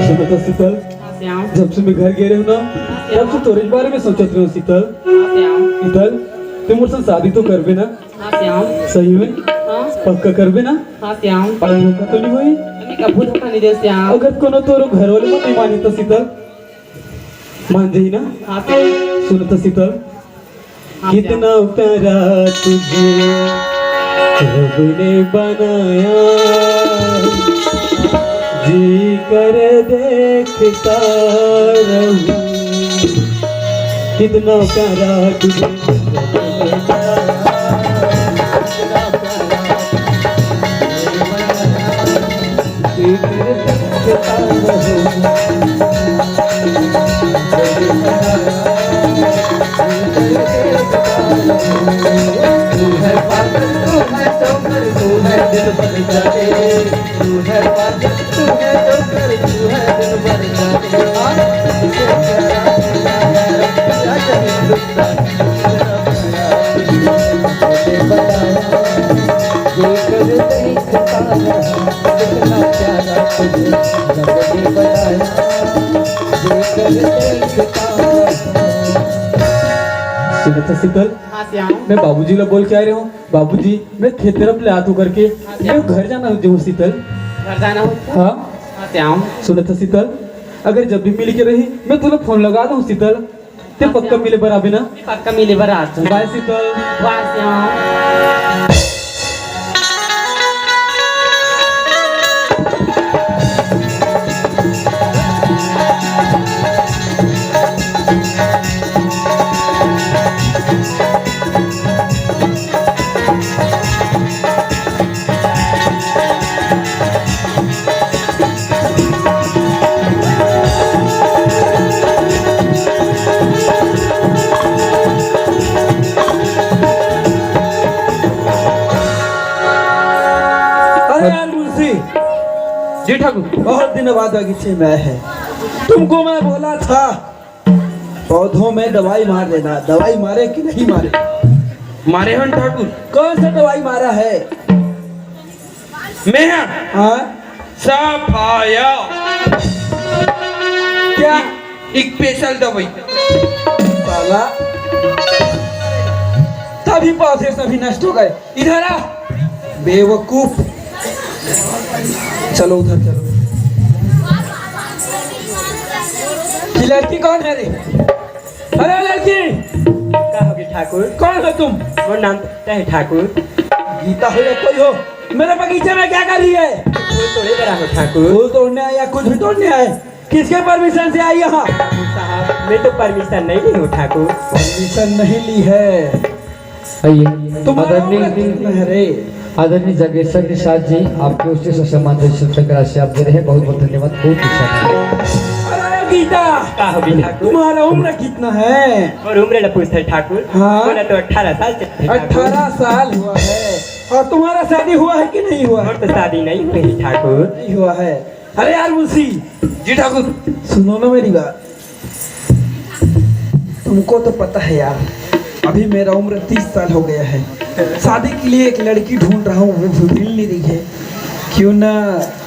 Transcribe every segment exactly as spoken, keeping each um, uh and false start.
सुनो तो शीतल, हाँ श्याम। जब से मैं घर गए रहूँ ना, हाँ श्याम। तब से तोरे बारे में सोचत रहूँ शीतल। हाँ श्याम। शीतल, तू मोर संग शादी तो करबे ना? हाँ श्याम। सही में? हाँ। पक्का करबे ना? हाँ श्याम। अउ धोखा तो नहीं होई? नहीं, कभू धोखा नहीं दे श्याम। अगर कोनो तोरो घर वाले मन नहीं मानी तो शीतल, मान जाई ना? हाँ श्याम। सुन तो शीतल, हाँ श्याम। कितना प्यारा तुझे रब ने बनाया, जी कर देखता रहूं। कितना प्यारा तुझे सुनत हस शीतल, हाँ श्याम। मैं बाबूजी ला बोल के आए रहे हूँ, बाबूजी मैं खेत तरफ ले आत हूँ करके, हाँ श्याम। मैं घर जाना हो जाऊँ शीतल। घर जाना हो? हाँ। हाँ श्याम। सुनत हस शीतल, अगर जब भी मिले के रही, मैं तुला फोन लगा दूँ शीतल। ते पक्का मिले बर आबे ना? पक्का मिले बर आत हूँ। बाय शीतल। बाय श्याम। अरे यार मुंशी, जी ठाकुर। बहुत दिन बाद बगीचे में आए हैं। तुमको मैं बोला था पौधों में दवाई मार देना, दवाई मारे कि नहीं मारे? मारे हन ठाकुर। कौन सा दवाई मारा है? मैं हाँ। हाँ? सफाया। क्या? एक स्पेशल दवाई। साला, तभी पौधे सभी नष्ट हो गए। इधर आ, बेवकूफ। चलो उधर चलो। ये लड़की कौन है रे? अरे लड़की, का होगे ठाकुर? कौन हो तुम? मोर नाम तो है ठाकुर। गीता हो या कोई हो, मेरे बगीचे में क्या कर रही है? फूल तोड़े बर आए हो ठाकुर। फूल तोड़ने आए या कुछ भी तोड़ने आए? किसके परमिशन से आई यहाँ? ठाकुर साहब, मैं तो परमिशन नहीं ली हूँ ठाकुर। परमिशन नहीं ली है? आइए। तुम्हारा आदरणीय उम्र कितना है रे? आदरणीय जागेश्वर निषाद जी, आपके उच्च सम्मान दर्शन राशि आप दे रहे हैं, बहुत बहुत धन्यवाद, बहुत अच्छा। अरे गीता, का होगे ठाकुर? तुम्हारा उम्र कितना है? मोर उम्र ला पूछत हस ठाकुर। हाँ। मोला तो अठारह साल चलत हे ठाकुर। अठारह साल हुआ है। और तुम्हारा शादी हुआ है कि नहीं हुआ है? मोर तो शादी नहीं हुई ठाकुर। नहीं हुआ है। अरे यार मुंशी। जी ठाकुर। सुनो ना मेरी बात। तुमको तो पता है यार, अभी मेरा उम्र तीस साल हो गया है। शादी के लिए एक लड़की ढूंढ रहा हूँ, वो भी मिल नहीं रही है। क्यों ना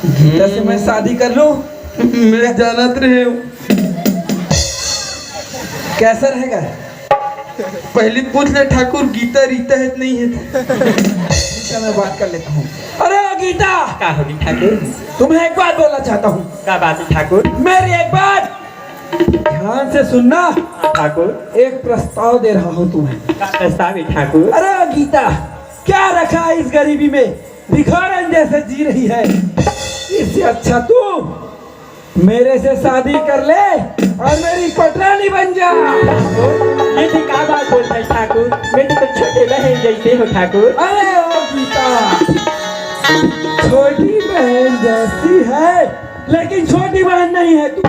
गीता से मैं शादी कर लूँ? मैं जानत रहे हूँ। कैसा रहेगा? पहले पूछ ले ठाकुर, गीता रीता है तो नहीं है? गीता, मैं बात कर लेता हूँ। अरे ओ गीता, का होगे ठाकुर? तुम्हें एक बात बोलना चाहता हूँ। का बात है ठाकुर? मेरी एक बात ध्यान से सुनना। ठाकुर। एक प्रस्ताव दे रहा हूँ तुम्हें। का प्रस्ताव है ठाकुर? अरे ओ गीता, क्या रखा है इस गरीबी में, भिखारन जैसे जी रही है। इससे अच्छा तू मेरे से शादी कर ले और मेरी पटरानी बन जा। ये भी का बात बोलत हस ठाकुर? मैं तो तोर छोटे बहन जैसे हूँ ठाकुर। अरे ओ गीता, छोटी बहन जैसी है, लेकिन छोटी बहन नहीं है तू,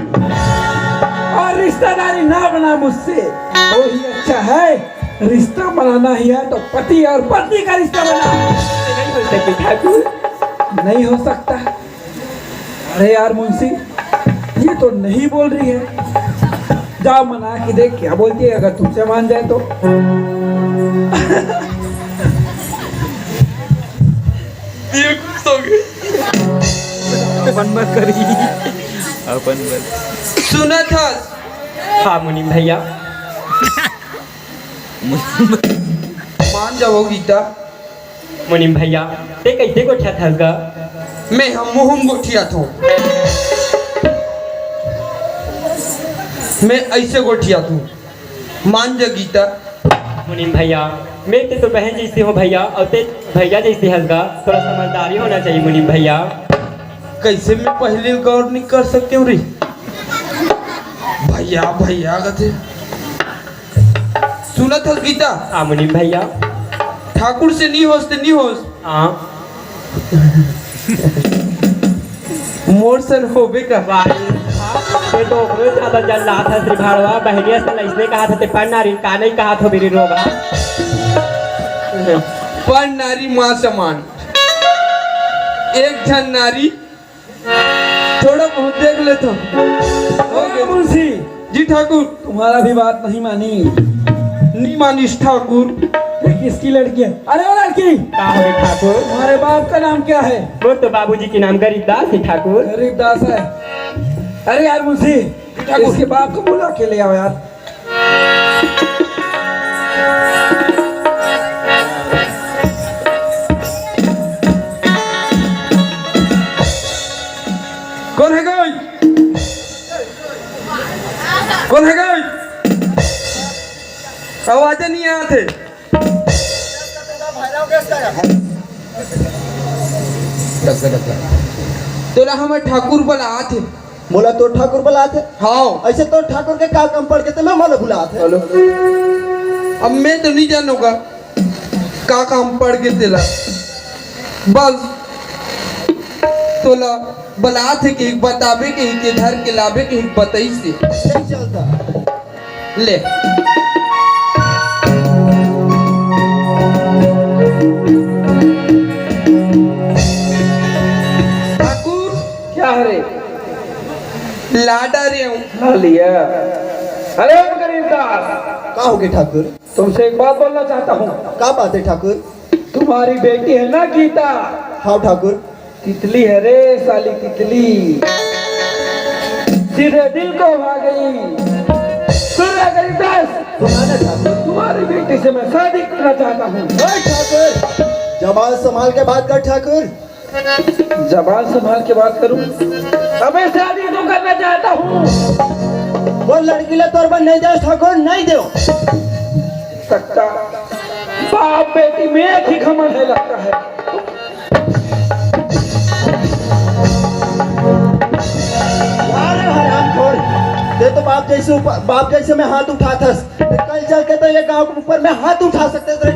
और रिश्तेदारी ना बना मुझसे, वही अच्छा है। रिश्ता बनाना ही है तो पति और पत्नी का रिश्ता बना। नहीं हो सकता ठाकुर। नहीं हो सकता? अरे यार मुंशी, ये तो नहीं बोल रही है। जाओ मना के देख क्या बोलती है, अगर तुमसे मान जाए तो। दिल खुश हो गई। अपन मत करी। अपन मत। सुनत हस? हाँ मुनीम भैया। मान जाओ गीता। मुनीम भैया, ते कैसे गोठियाथस गा? मैं हम मुहुम गोठियाथों। मैं ऐसे गोठियाथों। मान जा गीता। मुनीम भैया, मैं ते तो बहन जैसे हों भैया, और ते भैया जैसे हस गा। थोड़ा समझदारी होना चाहिए मुनीम भैया। कैसे मैं पहले गौर नहीं कर सकते हूँ रे? भैया, भैया कथे। सुनत हस गीता? हाँ मुनीम भैया। ठाकुर से नहीं होस ते नहीं होस। हाँ। मोर सन होबे का। भाई, ये तो ओकरो ज्यादा जल्लात है श्री भाड़वा। बहनिया से इसने कहा था, ते पर नारी का नहीं कहा था मेरी रोगा। पर नारी माँ समान। एक झन नारी, थोड़ा बहुत देख लेता। हो गया। मुंशी जी ठाकुर। तुम्हारा भी बात नहीं मानी। नहीं मानिस ठाकुर। ये किसकी लड़की है? अरे वो लड़की। का हो ठाकुर? तुम्हारे बाप का नाम क्या है? वो तो बाबूजी के नाम गरीबदास है ठाकुर। गरीबदास है। अरे यार मुंशी, जी ठाकुर। इसके बाप को बुला के ले आओ यार। कौन है कोई? कौन है कोई? आवाज नहीं आते। तोला हमर ठाकुर बलात हे। मोला तोर ठाकुर बलात हे? हाँ। ऐसे तोर ठाकुर के का काम पड़ के ते मैं मोला बुलात हे? अब मैं तो नहीं जानूंगा का काम पड़ के तेला। बस तोला बलात हे कि बताबे के, के धर के लाबे के, बताई से। नहीं चलता। ले। ठाकुर। क्या हरे? ला डारे हूँ। ला लिया। अरे गरीबदास। का हो गया ठाकुर? तुमसे एक बात बोलना चाहता हूँ। का बात है ठाकुर? तुम्हारी बेटी है ना गीता? हाँ ठाकुर। तितली है रे साली तितली, सीधे दिल को भा गई। सुन रे गरीबदास, सुना ना ठाकुर। तुम्हारी बेटी से मैं शादी करना चाहता हूँ। ओए ठाकुर, जबान संभाल के बात कर ठाकुर। जबान संभाल के बात करूँ? अबे शादी तो करना चाहता हूँ। वो लड़की ले तोर बर नहीं देस ठाकुर, नहीं देव। सकता बाप बेटी में एक ही घमंड है लगता है। अरे हरामखोर, ते तो बाप जैसे ऊपर, बाप जैसे में हाथ उठाथस, ते कल चल के तो ये गांव के ऊपर में हाथ उठा सकते थे।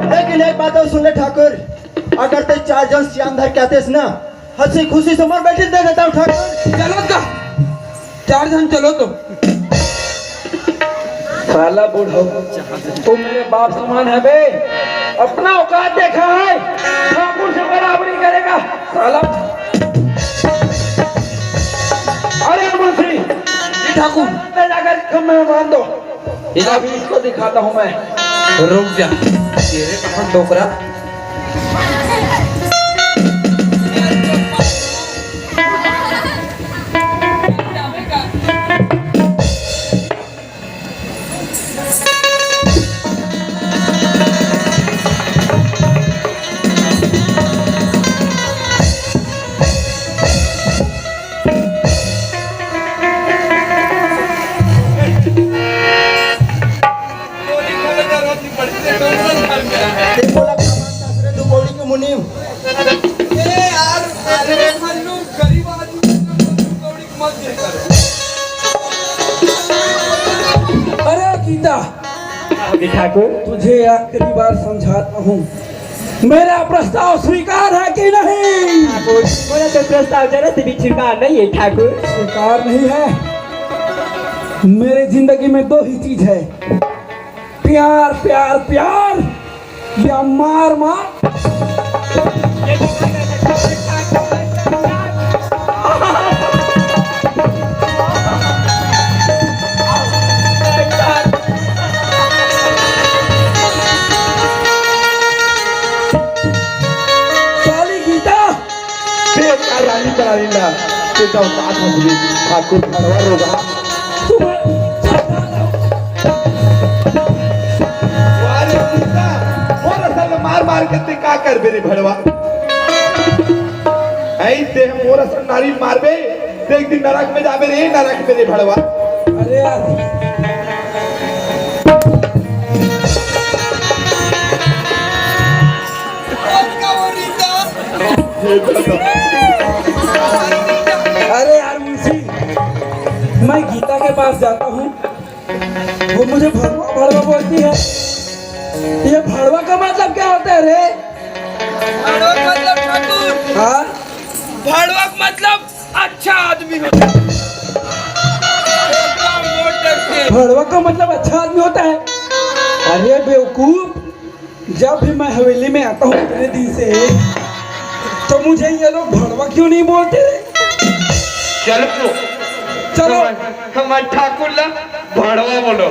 लेकिन एक बात और सुन ले ठाकुर, अगर ते चार झन सियान धर के आतेस ना, हंसी खुशी से मोर बेटी दे देता हूँ ठाकुर। चलो का? चार झन चलो तो। साला बूढ़ो, तू मेरे बाप समान है बे, अपना औकात देखा है, ठाकुर से बराबरी करेगा साला। अरे मुंशी, जी ठाकुर। अंदर जाकर कमरे में बांध दो। इला अभी इसको दिखाता हूँ मैं। रुक जा, तेरे कहाँ डोकरा। देखो लग, सासरे दू कौड़ी के मुनीम। ए यार, अरे हम लोग गरीब आदमी, हम लोग कौड़ी के मत दे कर। अरे गीता, अभी ठाकुर। तुझे आखिरी बार समझाता हूँ, मेरा प्रस्ताव स्वीकार है कि नहीं? ठाकुर, मोला तो प्रस्ताव जरा से भी स्वीकार नहीं है ठाकुर। स्वीकार नहीं है? मेरे जिंदगी में दो ही चीज है, प्यार, प्यार, प्यार, या मार, मार। साली गीता। बेटा रानी बना लेना। बेटा औकात में भी ठाकुर भड़वा रोगा। अरे गीता, मोर असन मार मार के ते का करबे रे भड़वा? ऐ ते मोर असन नारी मारबे, ते एक दिन नरक में जाबे रे, नरक में रे भड़वा। अरे यार। अरे यार मुंशी, मैं गीता के पास जाता हूँ, वो मुझे भड़वा भड़वा बोलती है। ये भड़वा का मतलब क्या होता है रे? भड़वा का मतलब ठाकुर। हाँ। भड़वा का मतलब अच्छा आदमी होता है। एकदम मोटर से। भड़वा का मतलब अच्छा आदमी होता है? अरे बेवकूफ, जब भी मैं हवेली में आता हूँ इतने दिन से, तो मुझे ये लोग भड़वा क्यों नहीं बोलते रे? चलो तो। चलो। हमार, हमार ठाकुर ला भड़वा बोलो।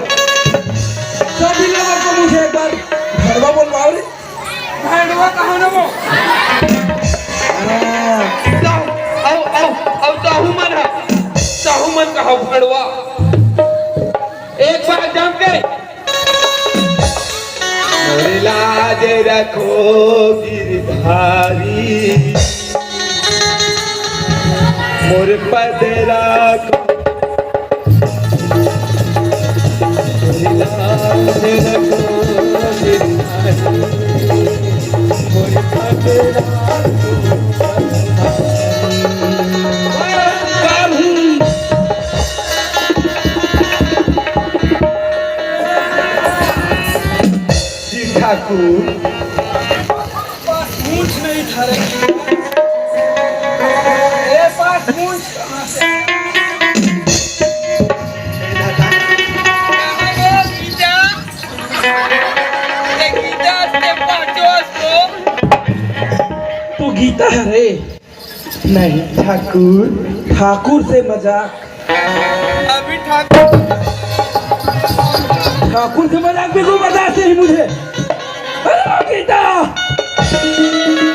सभी लोगों को मुझे एक बार भड़वा बोलवाओ रे। भड़वा कहो ना वो। हाँ। ताहू, आओ, आओ, आओ, ताहू मन हा। ताहू मन कहो भड़वा। एक बार जम के। मोर लाज रखो गिरधारी, मोर पद रखो। जी ठाकुर। पास मूंछ नहीं था रे। ए पास मूंछ कहाँ से? ए गीता, ए गीता, ते पाँचों को। तू गीता है रे? नहीं ठाकुर। ठाकुर से मजाक। अभी ठाकुर। ठाकुर से मजाक बिल्कुल बर्दाश्त नहीं मुझे। अरे गीता।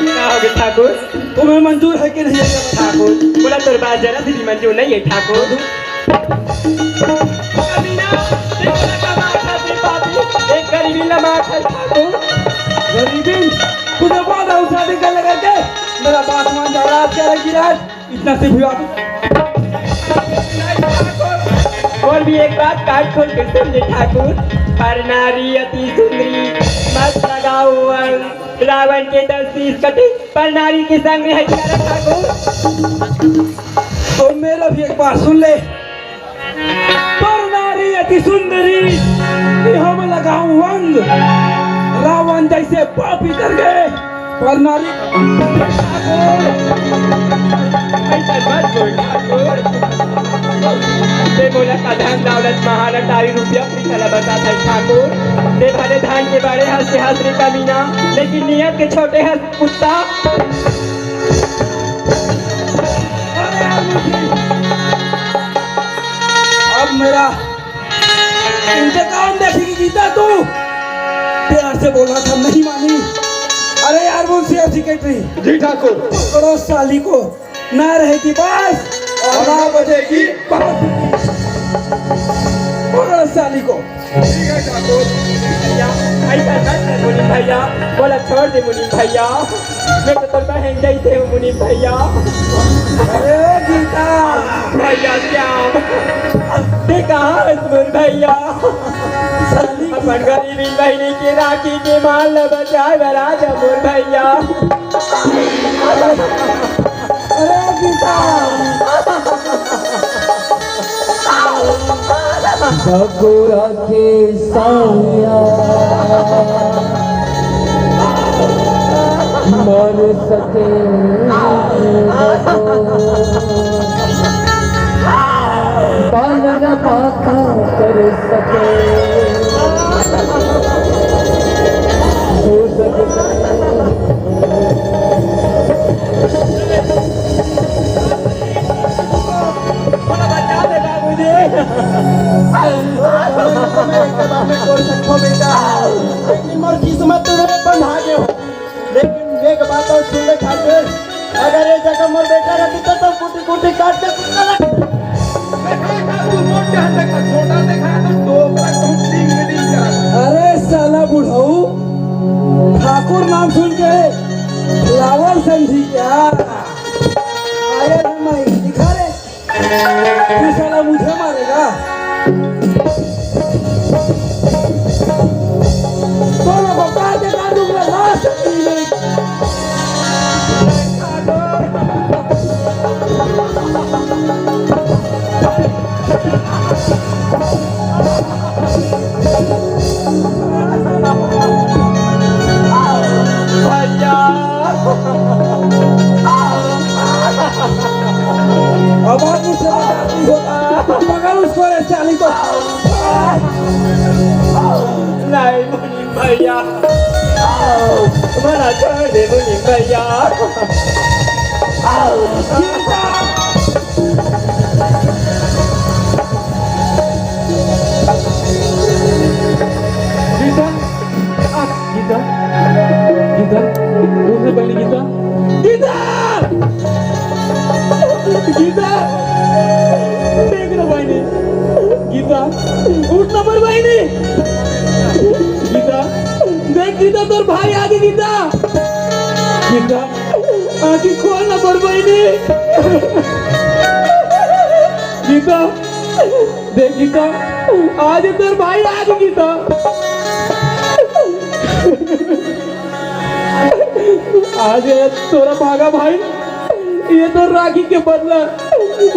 का हो गे ठाकुर? तुम्हें मंजूर है कि नहीं? ठाकुर, मोला तोर बात जरा से भी मंजूर नहीं है ठाकुर। अमीना, देख ना का मार खाती पापी, एक गरीबी ला मार खाई ठाकुर। गरीबी? तुझे बोल रहा हूँ शादी कर ले करके, मेरा बात मान जा, राज क्या रहेगी राज? इतना से भी बात। और भी एक बात कान खोल के सुन ले ठाकुर, पर नारी अति सुंदरी, मत लगाओ अंग, रावण के दस शीश कटे, पर नारी के संग है प्यारा ठाकुर। तो मेरा भी एक बात सुन ले, पर नारी अति सुंदरी, कि हम लगाऊं अंग, रावण जैसे पापी कर गए, पर नारी। ऐसा मत बोल ठाकुर। ते मोला का धन दौलत महान अटारी रुपया पैसा ला बता था ठाकुर। ते भले धान के बड़े हंस के हंस रे कमीना, लेकिन नियत के छोटे हंस कुत्ता। अब मेरा इंतकाम देखेगी गीता तू। प्यार से बोला था, नहीं मानी। अरे यार, वो सेक्रेटरी। जी ठाकुर। पकड़ो साली को, ना रहेगी बांस और ना बजेगी बांसुरी। पकड़ो साली को। ठीक है ठाकुर। भैया, ऐसा मत कर मुनीम भैया, बोला छोड़ दे मुनीम भैया। मैं तो तोर बहन जैसे हूँ मुनीम भैया। अरे गीता। भैया श्याम, ते कहाँ हस मोर भैया? अपन गरीबी बहिनी के राखी के मान ल बचाए बर आ जा मोर भैया। अरे गीता। बगोरा के साया। मोर बेटा रहती तो, तो कुटी कुटी काट के कुत्ता लग। देखा का तू मोट जहाँ तक का छोटा देखा तो दो तक हम तीन में नहीं करा। अरे साला बुढ़ऊ, ठाकुर नाम सुन के लावल समझी क्या? आए रे माई, दिखा रे। तू साला मुझे मारेगा? दोनों को काट के काट दूंगा, लाश नहीं। भैया। अब आप मुझसे मजाक नहीं होता। पकड़ उसको रे साली को। नहीं मुनीम भैया, मना छोड़ दे मुनीम भैया। गीता, गीता, गीता, उठ ना बहिनी, गीता, गीता, गीता, देख ना बहिनी, गीता, उठ ना मोर बहिनी, गीता, देख गीता, तोर भाई आगे गीता, गीता, आँखी खोल ना मोर बहिनी, गीता। देख गीता, आज तोर भाई आ गे गीता। आज तोर भागा भाई, ये तो राखी के बदला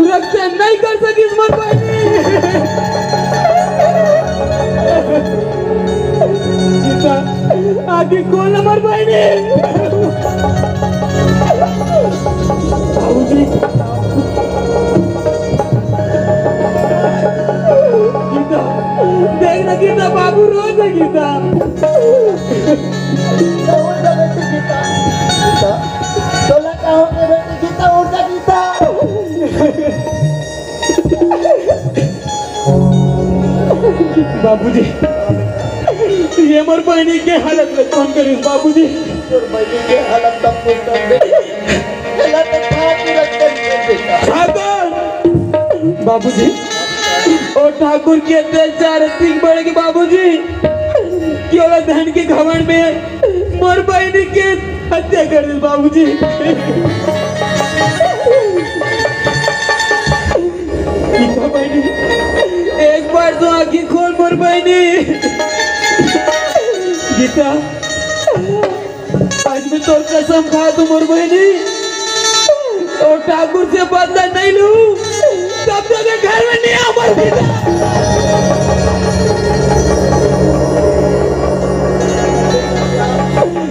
रक्षा नहीं कर सकिस मोर बहिनी। गीता, आँखी खोल ना मोर बहिनी। बाबूजी। गीता, देख ना गीता, बाबू रोत हे गीता। गीता, उठ जा बेटी गीता। गीता, तोला का हो गे बेटी गीता, उठ जा गीता। बाबूजी, ये मोर बहिनी के हालत में कौन करिस बाबूजी? तोर बहिनी के हालत तब कुछ कर दे। चला तो खा के रख कर दे बेटा। ठाकुर! बाबूजी, ओ ठाकुर के अत्याचार अतिक बढ़ गे बाबूजी, कि ओला धन के घमंड में मोर बहिनी के हत्या कर दे बाबूजी। गीता बहिनी, एक बार तो आँखी खोल मोर बहिनी। गीता, आज मैं तोर कसम खात हूँ मोर बहिनी, अउ ठाकुर से बदला नहीं लूँ, तब तक ये घर में नहीं आऊँ मोर गीता।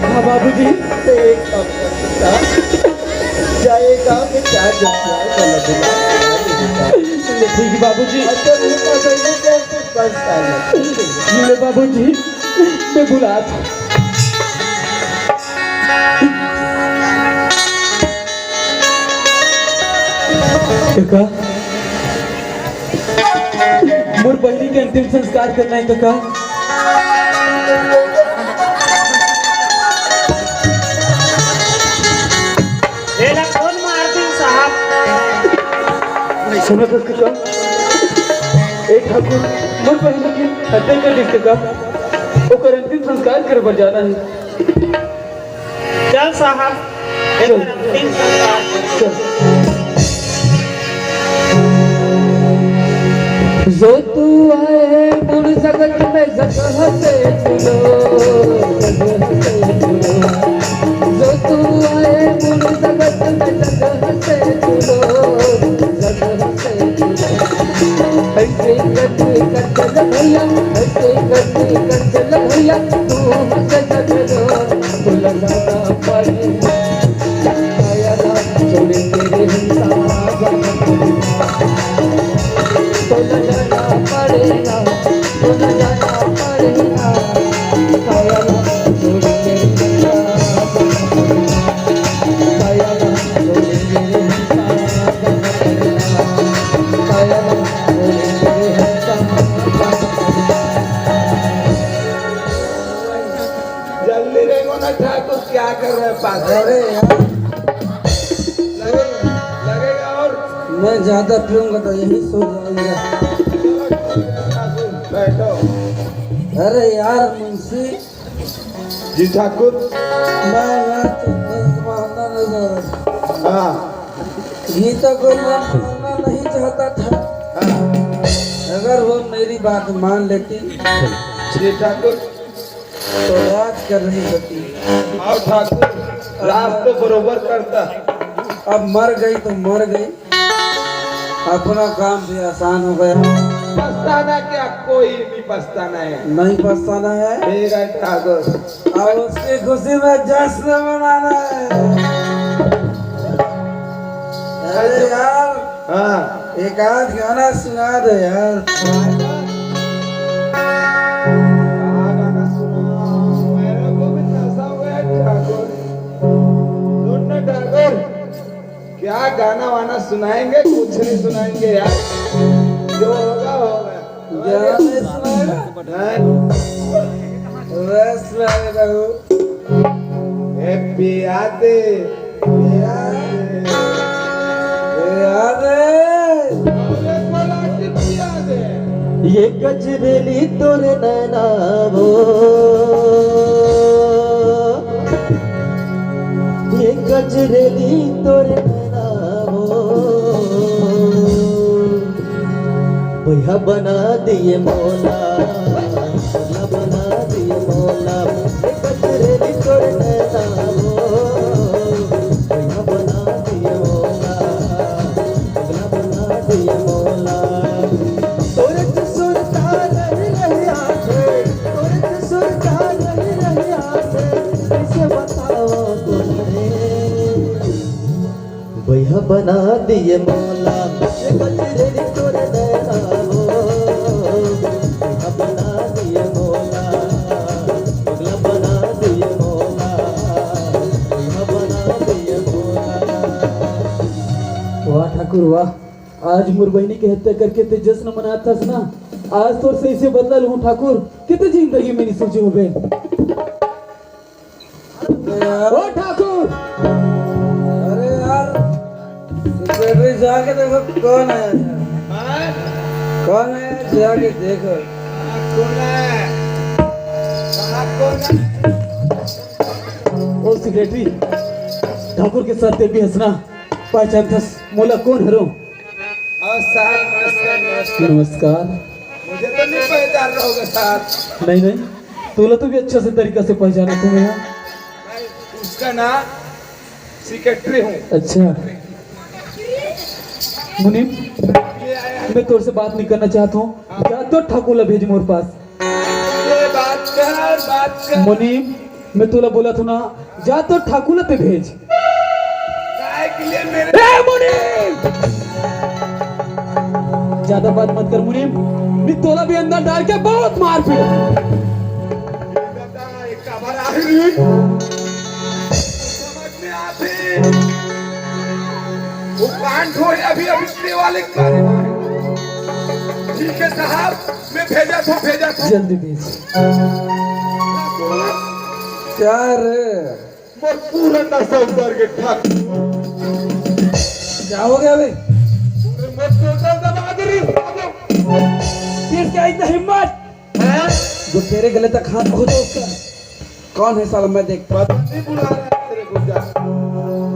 हाँ बाबूजी। एक काम कर बेटा, जा एक गाँव में चार जन प्यार वाला बुला ले बेटा। ले ठीक बाबूजी। अच्छा, रुका, मैं ये कैसे बस आ गया। ले बाबूजी, मैं बुलात हूँ। कका, मोर बहिनी के अंतिम संस्कार करना हे कका। एला कोन मार दिस साहब? सुनो तो कका, ए ठाकुर, मोर बहिनी के हत्या कर दिस कका। ओकर अंतिम संस्कार करे बर जाना हे। चल साहब, चल। एकर अंतिम संस्कार। चल। जो तू आए मुड़ जगत में जगह से चुनो, जगह से चुनो। जो तू आए मुड़ जगत में जगह से चुनो, जगह से चुनो। ऐसे गति कर चल भैया, ऐसे गति कर चल भैया, तू हमसे जगह तो लगाना पड़े। काया राम छोड़ तेरे हिसाब तो लगाना पड़ेगा, तो लगाना पड़ेगा। काया राम छोड़ तेरे हिसाब, काया राम छोड़ तेरे हिसाब, काया राम छोड़ तेरे हिसाब। जल्दी रेंगो ना ठाकुर, क्या कर रहे पागल? अरे यार। अरे मैं ज्यादा पीऊंगा तो यही सो जाऊंगा। बैठो। अरे यार मुंशी, जी ठाकुर। मैं मैं तो बस मानना नहीं चाहता। हाँ। गीता को मैं मानना नहीं चाहता था। हाँ। अगर वो मेरी बात मान लेती जी ठाकुर। तो राज कर रही होती। आओ ठाकुर, राज तो बरोबर करता। अब मर गई तो मर गई, अपना काम भी आसान हो गया। पछताना क्या, कोई नहीं पछताना है। नहीं पछताना है। ठीक है ठाकुर। और उसकी खुशी में जश्न मनाना है। अरे यार, हाँ। एक आध गाना सुना दो यार। क्या गाना सुना? मेरे को भी नशा हो गया ठाकुर। सुन ना ठाकुर, क्या गाना वाना सुनाएंगे? कुछ नहीं सुनाएंगे यार, जो होगा होगा। गाना नहीं सुनाएगा? हाँ? बस सुनाएगा वो। ए पिया दे, पिया दे। याद है। अरे बोला कि पिया दे। ये गजरेली तोरे नैना वो, ये गजरेली तोरे नैना वो। भैया बना दिए मोला, भैया बना दिए मोला, ये गजरेली तोरे नैना वो। भैया बना दिए मोला, भैया बना दिए मोला। तोरे से सुरता रही रही आसे, तोरे से सुरता रही रही आसे, कैसे बताओ तुम्हें? भैया बना दिए मोला, ये गजरेली तोरे नैना हो। भैया बना दिए मोला, पगला बना दिए मोला, भैया बना दिए मोला। वाह ठाकुर वाह, आज मोर बहिनी के हत्या करके ते जश्न मनात हस ना, आज तोर से इसे बदला लूं ठाकुर, कितने जिंदगी में नहीं सोचे होबे। ओ ठाकुर, अरे यार, सेक्रेटरी जाके देखो कौन आया है। कौन आया है? जाके देखो। ओ सेक्रेटरी, ठाकुर के साथ ते भी हंसना, पहचान थस मोला कौन हरो? और साहब नमस्कार, नमस्कार। नमस्कार। मुझे तो नहीं पहचान रहा होगा साहब। नहीं नहीं, तोला तो भी अच्छा से तरीका से पहचाना तुम्हें। मैं उसका ना सेक्रेटरी हूँ। अच्छा मुनीम, मैं तोर से बात नहीं करना चाहता हूँ। जा तो ठाकुर ला भेज मोर पास। ये बात कर, बात कर। मुनीम, मैं तोला बोला था ना, जा तो ठाकुर ला ते भेज। काय के लिए मेरे ए मुनीम, ज्यादा बात मत कर मुनीम, नहीं तोला भी अंदर डाल के बहुत मार पीट। दादा, एक खबर आ रही। समझ में आती। वो कान ठोए अभी, अभी पिछले वाले के बारे में। ठीक है साहब, मैं भेजा था, भेजा था। जल्दी भेज। क्या रे? मोर पूरा नशा उतर के ठाकुर। क्या हो गया बे? मोर टोटल दबा दे रही। किसका इतना हिम्मत है जो तेरे गले तक हाथ पहुंचा उसका? कौन है साला, मैं देखता। पता नहीं बुला रहा है तेरे को क्या।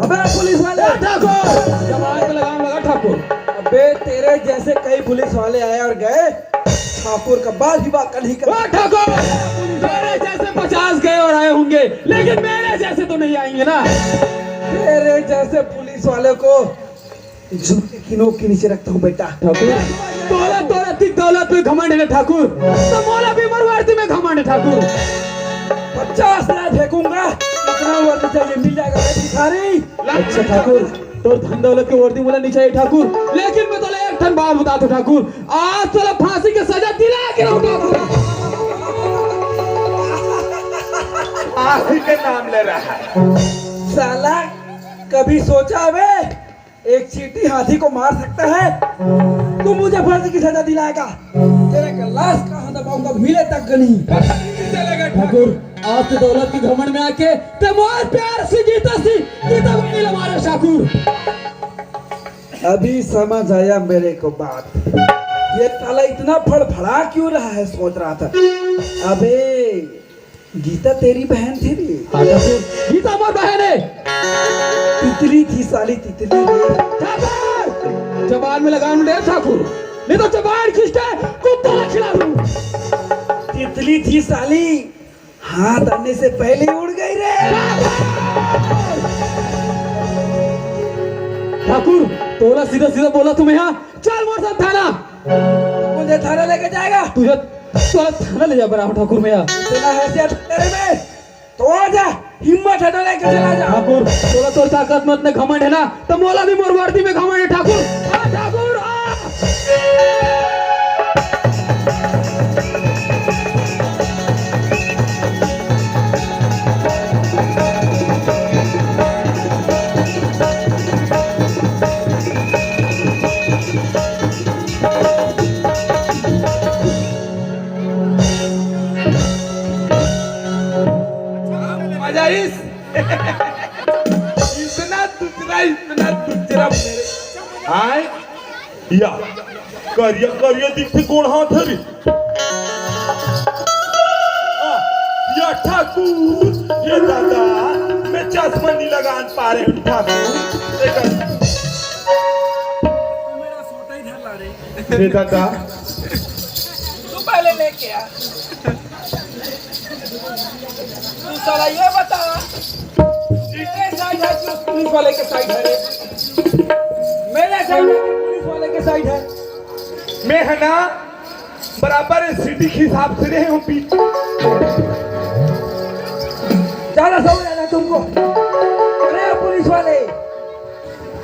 अबे पुलिस वाले, ठाकुर, जवान पे लगाम लगा ठाकुर। अबे तेरे जैसे कई पुलिस वाले आए और गए, ठाकुर का बाल ही बाल, कल ही का। ओ ठाकुर, तेरे जैसे पचास गए और आए होंगे, लेकिन मेरे जैसे तो नहीं आएंगे ना। तेरे जैसे पुलिस वाले को जूते की नोक के नीचे रखता हूँ बेटा। ठाकुर, तोला तोला ती दौलत पे घमंड है ना ठाकुर, तो मोला भी मरवार ती में घमंड है ठाकुर। पचास ना फेंकूंगा, इतना वर्दी चाहिए मिल जाएगा भाई भिखारी। अच्छा ठाकुर, तोर धन दौलत के वर्दी मोला नहीं चाहिए ठाकुर, लेकिन मैं तोला एक ठन बात बता दूं ठाकुर, आज तोला फांसी के सजा दिला के रहूं ठाकुर। फांसी के नाम ले रहा है। साला कभी सोचा बे, एक चींटी हाथी को मार सकता है? तू मुझे फांसी की सजा दिलाएगा? तेरे का लाश कहाँ दबाऊंगा, मिले तक नहीं। ठाकुर, आज तो दौलत की घमंड में आके ते मोर प्यार से गीता सी, गीता बहिनी ला मारे ठाकुर। अभी समझ आया मेरे को बात। ये साला इतना फड़फड़ा क्यों रहा है, सोच रहा था। अबे, गीता तेरी बहन थी रे। हाँ ठाकुर, गीता मोर बहन है। तितली थी साली, तितली रे। ठाकुर, जबान में लगाम दे ठाकुर, नहीं तो जबान खींच के कुत्ता ला खिला दूं। तितली थी साली, हाथ आने से पहले ही उड़ गई रे। ठाकुर, तोला सीधा सीधा बोला तुम्हें, हाँ, चल मोर साथ थाना। मुझे थाना लेके जाएगा? तुझे, तोला थाना ले जा बराबर ठाकुर मैं, हाँ। इतना हैसियत तेरे में, तो आ जा, हिम्मत है तो लेके चला जा। ठाकुर, तोला तोर ताकत में इतने घमंड है ना, तो मोला भी मोर वर्दी में घमंड है ठाकुर। आ ठाकुर, आ। मजा आइस। इतना दुचरा, इतना दुचरा मेरे। आय, या, करिया, करिया दिखथे गोड़ हाथ हरी। आ, या ठाकुर, ये दादा, मैं चश्मा नहीं लगान पा रहे हूँ ठाकुर। देखा। ये दादा। तू पहले लेके आ। तू साला ये बता, मेरे साइड है कि उस पुलिस वाले के साइड है रे? मेरे साइड है कि पुलिस वाले के साइड है? मैं है ना, बराबर सिटी के हिसाब से रहे हूँ पीछे। ज्यादा समझ आना तुमको। अरे पुलिस वाले,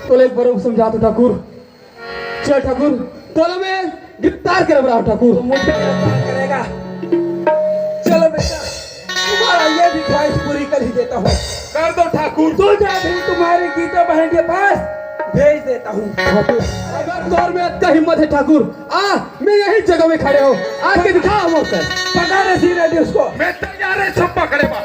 तो एक बार समझा तो ठाकुर। चल ठाकुर, तोला मैं गिरफ्तार करब रहा ठाकुर। तो मुझे गिरफ्तार करेगा? चलो बेटा, तुम्हारा ये भी ख्वाहिश पूरी कर ही देता हूँ। कर दो ठाकुर। तुझे भी तुम्हारी गीता बहन के पास भेज देता हूँ। ठाकुर, अगर तोर में अतका हिम्मत है ठाकुर, आ, मैं यही जगह में खड़े हो, आके दिखा हमको। पकड़ रहे सी रेडी उसको। मैं तैयार है छप्पा खड़े बा।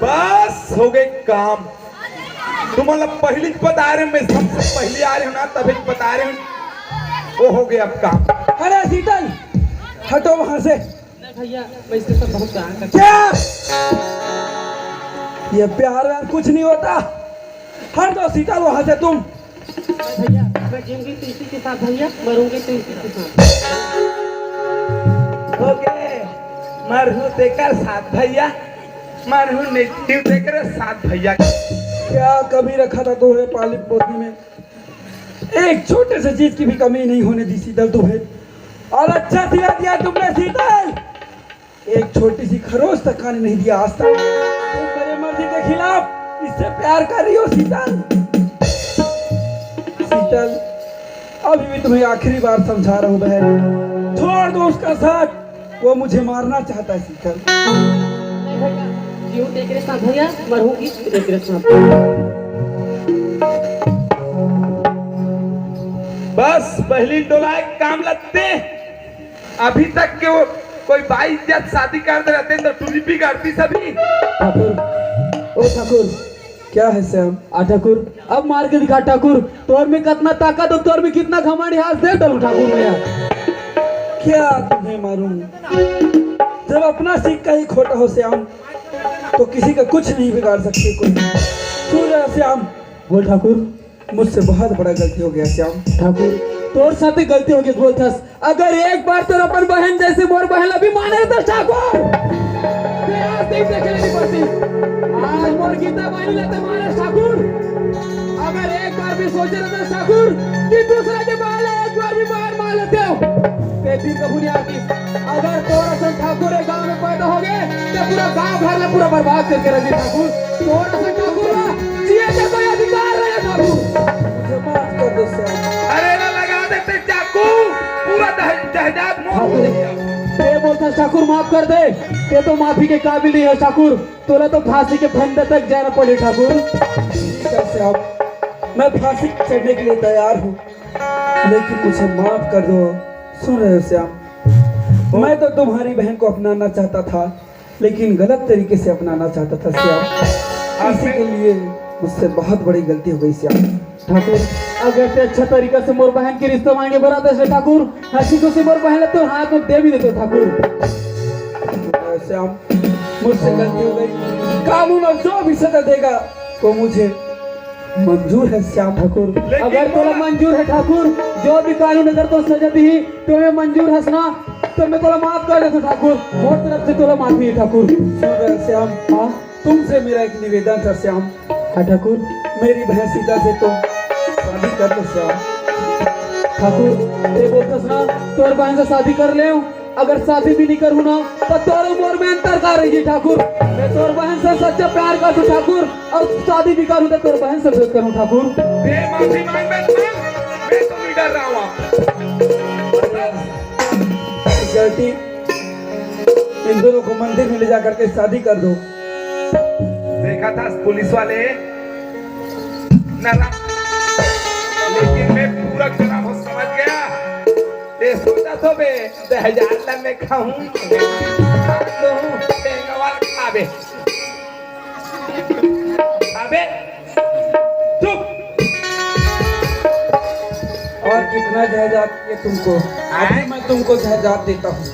बस हो गए काम। तुमन ला पहली बता रहे, मैं सबसे पहले आ रहे हूँ ना, तभी बता रहे हूँ। वो हो गया अब काम। अरे शीतल, हटो वहां से। नहीं भैया, मैं इसके साथ बहुत प्यार करता हूँ। क्या? ये प्यार व्यार कुछ नहीं होता। हट दो शीतल वहां से तुम। नहीं भैया, मैं जीऊंगी तो इसी के साथ भैया, मरूंगी तो इसी के साथ। ओके, मरहू तेकर साथ भैया, मरहू नेटिव तेकर साथ भैया। क्या कमी रखा था तुम्हें पाली पोती में? एक छोटे से चीज की भी कमी नहीं होने दी शीतल तुम्हें। और अच्छा सिला दिया तुमने शीतल, एक छोटी सी खरोच तक खाने नहीं दिया आज तक। तुम मेरे मर्जी के खिलाफ इससे प्यार कर रही हो शीतल। शीतल, अभी भी तुम्हें आखिरी बार समझा रहा हूँ बहन, छोड़ दो उसका साथ, वो मुझे मारना चाहता है शीतल। नहीं भैया, जीऊँ तेकरे साथ भैया, मरूंगी तेकरे साथ। बस पहली टोला एक काम लगते, अभी तक के वो कोई बाइज्जत शादी कर दे रहते तो टूरी बिगड़ती सभी। ठाकुर, ओ ठाकुर, क्या है श्याम? आ ठाकुर, अब मार के दिखा ठाकुर, तोर में कितना ताकत हो, तोर में कितना घमंड है, आज दे डालूं ठाकुर मैं यार। क्या तुम्हें मारूं, जब अपना सिक्का ही खोटा हो श्याम, तो किसी का कुछ नहीं बिगाड़ सकते कोई। सुन रहा श्याम, बोल ठाकुर। मुझसे बहुत बड़ा गलती हो गया श्याम। ठाकुर, तोर साथे गलती हो गई बोलथस। अगर एक बार तोर अपन बहन जैसे मोर बहन ला भी माने तो ठाकुर, मैं आज नहीं देखे नहीं पड़ती। आज मोर गीता बहन लेते माने ठाकुर। अगर एक बार भी सोचे रहते ठाकुर कि दूसरा के बाल एक बार भी मार मार लेते हो, ते दिन कभू नहीं आती। अगर तोर असन ठाकुर एक गांव में पैदा हो गए, तो पूरा गांव भर ला पूरा बर्बाद करके रख दे ठाकुर। तोर असन ठाकुर ला जिए के कोई अधिकार नहीं है ठाकुर। मुझे माफ कर दो श्याम। अरे ना लगा देते चाकू, पूरा दह-, जायदाद मोर हो ठाकुर, गया। ये बोलता ठाकुर माफ कर दे, ये तो माफी के काबिल नहीं है ठाकुर। तोला तो फांसी के फंदे तक जाना पड़े ठाकुर। ठीक है श्याम, मैं फांसी चढ़ने के लिए तैयार हूँ, लेकिन मुझे माफ कर दो। सुन रहे हो श्याम, मैं तो तुम्हारी बहन को अपनाना चाहता था, लेकिन गलत तरीके से अपनाना चाहता था श्याम। इसी के लिए मुझसे बहुत बड़ी गलती हो गई श्याम। ठाकुर, अगर ते अच्छा तरीका से मोर बहन के रिश्ता मांगे बरात से ठाकुर, हंसी खुशी मोर बहन ला तोर हाथ में दे भी देते ठाकुर। श्याम, मुझसे गलती हो गई। कानून अब जो भी सजा देगा, वो मुझे मंजूर है श्याम। ठाकुर, लेकिन अगर तोला मंजूर है ठाकुर, जो भी कानून अगर तो सजा दी, तो मैं मंजूर हस ना, तो मैं तोला माफ कर देता ठाकुर। मोर तरफ से तोला माफी है ठाकुर। सुन रहे श्याम, हाँ? तुमसे मेरा एक निवेदन था श्याम। हाँ ठाकुर। मेरी बहन सीता से तुम शादी कर लो श्याम। ठाकुर, ये बोलता सुना, तोर बहन से शादी कर ले। अगर शादी भी नहीं करूँ ना, तो तोर मोर में अंतर का रही ठाकुर। मैं तोर बहन से सच्चा प्यार कर दूँ ठाकुर, और शादी भी करूँ तो तोर बहन से भी करूँ ठाकुर। बे माफी मांग बे, मैं तो नहीं डर रहा हूँ। गलती, इन दोनों को मंदिर में ले जा करके शादी कर दो। देखा था पुलिस वाले ना, लेकिन मैं पूरा गरम हो समझ गया। ये सोचा तो बे, दो हजार ला मैं खाऊं, लूं, बेंगवा ला खाबे। अबे चुप। और कितना जायदाद ये तुमको? अभी मैं तुमको जायदाद देता हूँ।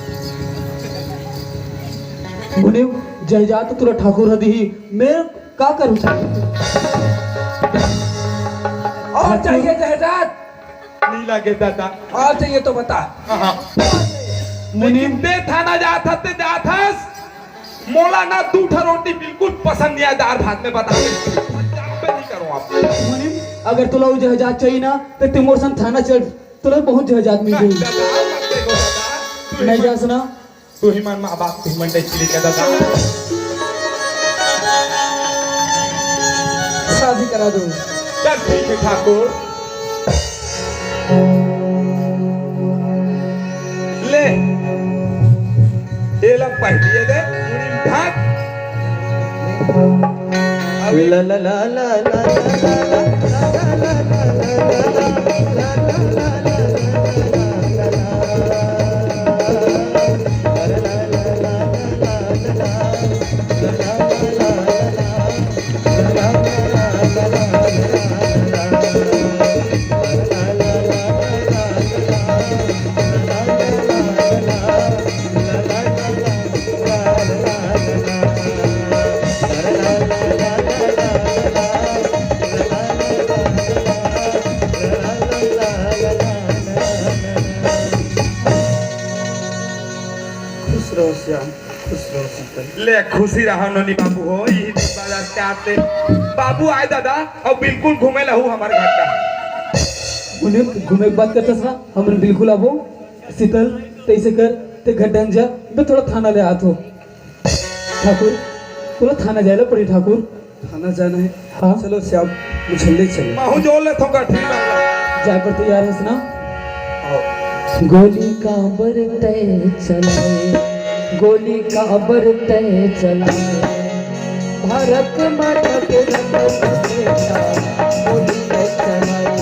मुनीम, जायदाद तो तोला ठाकुर ह दिही, मैं का करूँ? और चाहिए जायदाद? नहीं लगे दादा। और चाहिए तो बता। हाँ, हाँ। मुनीम, लेकिन ते थाना जात हस, ते जात हस। मोला ना दू ठा रोटी बिल्कुल पसंद नहीं आय दार भात में, बता दे। पंजाब में नहीं करूँ आप। मुनीम, अगर तोला वो जायदाद चाहिए ना, तो ते मोर संग थाना चल, तोला बहुत जायदाद मिल नहीं, जाही। दादा, मत देखो दादा। तू ही नहीं मन, जा सुना। तू ही मन माँ बाप, तू ही मन टैक्सी लेके दादा। शादी करा दो। चल ठीक है ठाकुर। ले, ये ला पहिलिए दे, मुड़ी में ढाक। अभी ला, ला, ला, ला। खुश रहो श्याम, खुश रहो शीतल। ले खुशी रहा नोनी बाबू हो, यही दिन बाजार से आते बाबू आए दादा, और बिल्कुल घूमे लहू हमारे घर का। उन्हें घूमे के बात करता था, हम बिल्कुल आबो। शीतल, तैसे कर, ते घर ढंग जा, मैं थोड़ा थाना ले आत हो। ठाकुर, तोला थाना जाए ला पड़ी ठाकुर। थाना जाना है? हाँ। चलो श्याम, मुझे ले चलो। महू जोड़ ले थोका, ठीक है। जाए पर तैयार हस ना? आओ। गोली काबर तय चलाए, गोली काबर तय चलाए, भारत माता के रतन बेटा, गोली तय चलाए,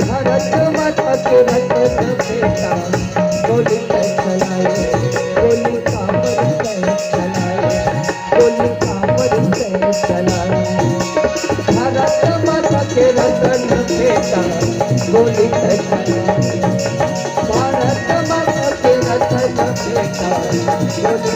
भारत माता के रतन बेटा, गोली तय चलाए, गोली काबर तय चलाए, गोली काबर तय चलाए, भारत माता के रतन बेटा, गोली तय चलाए, भारत माता के रतन बेटा, गोली